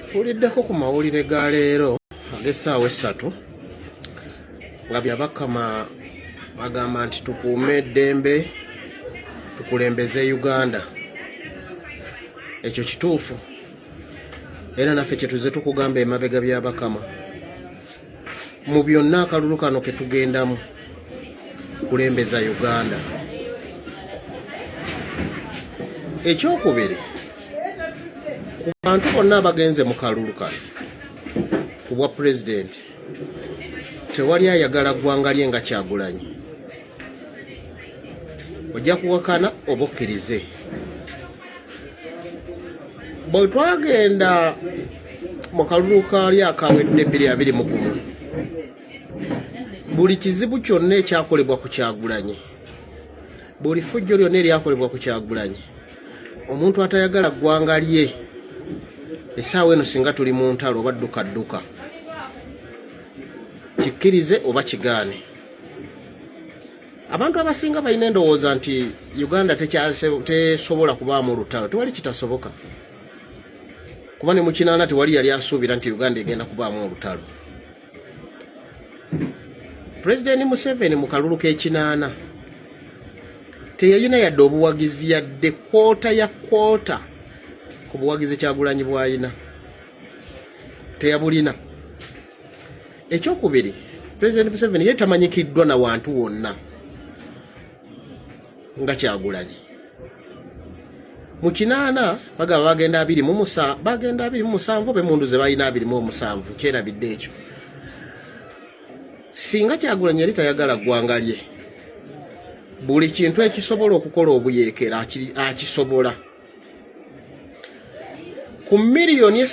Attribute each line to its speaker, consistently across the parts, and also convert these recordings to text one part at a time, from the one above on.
Speaker 1: Mpuliddeko ku mawulire ga leero ag'essaawa 3 nga Byabakama bagamba nti tukuume eddembe, tukulembeze Uganda. Ekyo kituufu, era naffe kyetuze tukugamba emabega. Byabakama, mu byonna akalulu kano ketugendamu kulembeza Uganda. Ekyokubiri, ku bantu bonna abagenze mu kalulu kano ku bwa pulezidenti, tewali ayagala ggwanga lye nga Kyagulanyi. Ojja kuwakana oba okkirize. Bwe twagenda mu kalulu kaali akawedde 2021, buli kizibu kyonna ekyakolebwa ku Kyagulanyi, buli fujjo lyonna eryakolebwa ku Kyagulanyi, omuntu atayagala ggwanga lye, essaawa eno singa tuli mu ntalo oba dduka dduka, kikkirize oba kigaane. Abantu abasinga balina endowooza nti Uganda tesobola kubaamu lutalo. Tewali kitasoboka, kuba ne mu 80 tewali yali asuubira nti Uganda egenda kubaamu olutalo. Pulezidenti Museveni mu kalulu k'e-80 teyalina yadde obuwagizi, yadde quarter ya quarter ku buwagizi Kyagulanyi bw'ayina, teyabulina. Ekyokubiri, Pulezidenti Museveni ye tamanyikiddwa na wantu wonna nga Kyagulanyi. Mu 80 bagamba bagenda bagenda 27, oba emundu ze balina 27, kyerabidde ekyo. Singa Kyagulanyi yali tayagala ggwanga lye, buli kintu ekisobola okukola obuyeekera akisobola. Ku 3 miliyoni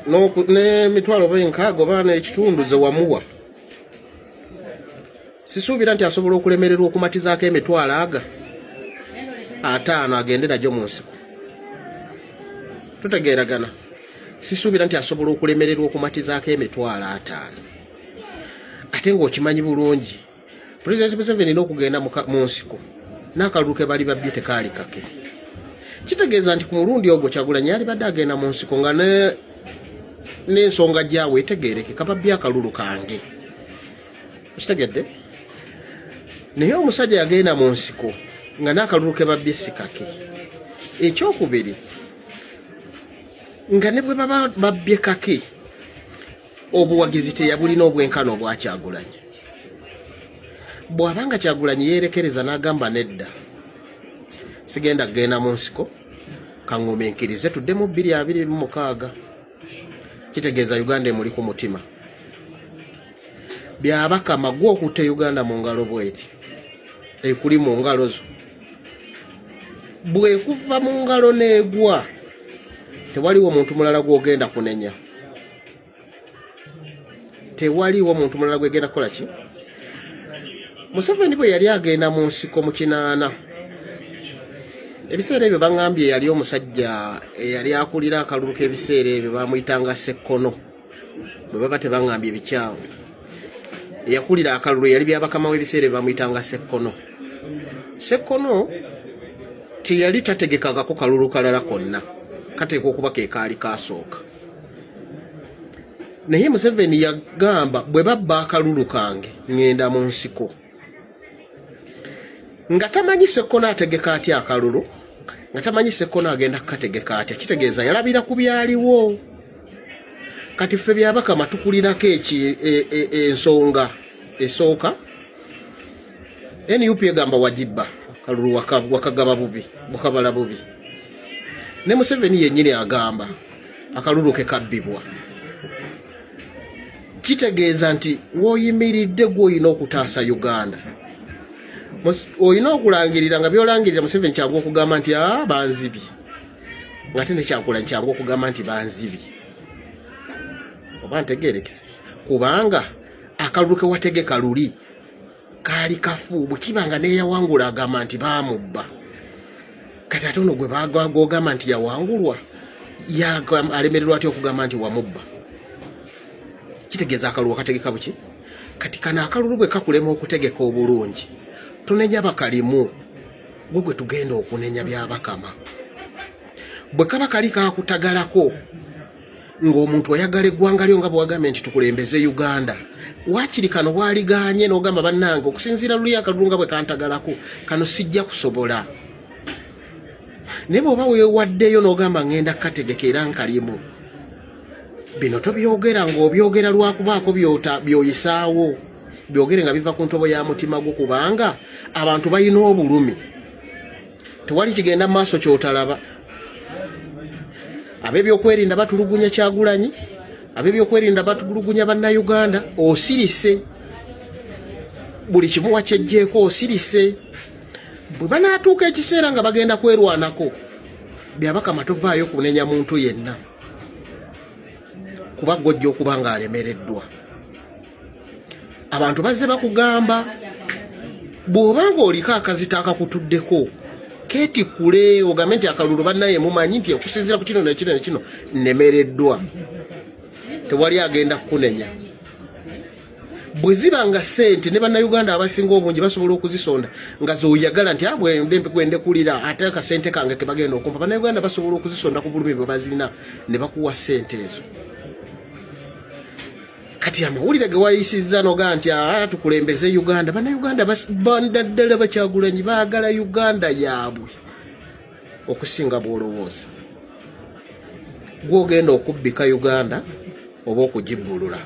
Speaker 1: n'emitwalo oba 60 oba n'ekitundu ze wamuwa, sisuubira nti asobola okulemererwa okumatizaako emitwalo aga 50 agende nagyo mu nsiko. Tutegeeragana? Sisuubira nti asobola okulemererwa okumatizaako emitwalo 50, ate ng'okimanyi bulungi Pulezidenti Museveni n'okugenda mu nsiko n'akalulu ke bali babbye tekaali kake. Kitegeeza nti ku mulundi ogwo Kyagulanyi yalibadde agenda mu nsiko nga n'ensonga gyawe etegeerekeka, babbye akalulu kange. Okitegedde? Naye omusajja yagenda mu nsiko nga n'akalulu ke babbye si kake. Ekyokubiri, nga ne bwe baba babbye kake, obuwagizi teyabulina obwenkana obwa Kyagulanyi. Bw'abanga Kyagulanyi yeerekereza n'agamba, "Nedda, sigenda kugenda mu nsiko, kaŋŋumiikirize tuddemu 2026," kitegeeza Uganda emuli ku mutima. Byabakama, gwe okutte Uganda mu ngalo bweti, ekuli mu ngalo zo, bwekuva mu ngalo n'egwa, tewaliwo muntu mulala gw'ogenda kunenya, tewaliwo muntu mulala gwegenda kukola ki. Museveni bwe yali agenda mu nsiko mu 80, ebiseera ebyo baŋŋambye yali omusajja eyali akulira akalulu k'ebiseera ebyo bamuyitanga Sekkono, bwe baba tebaŋŋambye ebikyamu. Eyakulira akalulu yali Byabakama w'ebiseera ebyo bamuyitanga Sekkono. Sekkono teyali tategekangako kalulu kalala konna, kateekwa okuba ke kaali kasooka. Naye Museveni yagamba, "Bwe babba akalulu kange, ŋŋenda mu nsiko," nga tamanyi Sekkono ategeka atya akalulu, nga tamanyi Sekkono agenda kukategeka atya. Kitegeeza yalabira ku byaliwo. Kati ffe Byabakama tukulinako ensonga esooka. NUP egamba wagibba akalulu, wakagaba bubi, wakabala bubi. Ne Museveni yennyini agamba akalulu ke kabbibwa. Kitegeeza nti w'oyimiridde gw'olina okutaasa Uganda, olina okulangirira nga byolangirira. Museveni kyangu okugamba nti a banzibye, ngate nekyakola kyangu okugamba nti banzibye, oba ntegerekese, kubanga akalulu ke wategeka luli kaali kafu. Bwe kiba nga neyawangula agamba nti baamubba, kati ate ono gwe gwogamba nti yawangulwa alemererwa atya okugamba nti wamubba? Kitegeeza akalulu akategeka buki. Kati kano akalulu bwe kakulema okutegeka obulungi, tonenya bakalimu, gwe gwe tugenda okunenya. Byabakama, bwe kaba kali kakutagalako. Ng'omuntu oyagala eggwanga lyo, nga bwewagambye nti tukulembeze Uganda, waakiri kano waaligaanye n'ogamba, "Bannange, okusinziira luli akalulu nga bwe kantagalako, kano sijja kusobola." Naye bw'oba weewaddeyo n'ogamba, "Ŋŋenda kukategeka era nkalimu," bino tobyogera ng'obyogera lwakubaako by'oyisaawo. Byogere nga biva ku ntobo ya mutima gwo, kubanga abantu balina obulumi. Tewali kigenda mu maaso kyotalaba. Ab'ebyokwerinda batulugunya Kyagulanyi, ab'ebyokwerinda batulugunya Bannayuganda. Osirise, buli kimu wakyejjeeko, osirise. Bwe banaatuuka ekiseera nga bagenda kwerwanako, Byabakama, tovaayo kunenya muntu yenna, kuba gojja okuba ng'alemereddwa. Abantu bazze bakugamba, bw'oba ng'oliko akazito akakutuddeko, keetikkule, ogambe nti, "Akalulu bannaye, mumanyi nti okusinziira ku kino nekino nekino nnemereddwa." Tewali agenda kukunenya. Bwe ziba nga ssente, ne Bannayuganda abasinga obungi basobola okuzisonda nga zoyagala nti gwendekulira, ate akasente kange ke bagenda okumpa. Bannayuganda basobola okuzisonda ku bulumi bwe bazirina ne bakuwa ssente ezo. Kati amawulire ge wayisizza noga nti, "Aa, tukulembeze Uganda," Bannayuganda naddala Bakyagulanyi baagala Uganda yaabwe okusinga bw'olowooza. Gwogenda okubbika Uganda oba okugibbulula.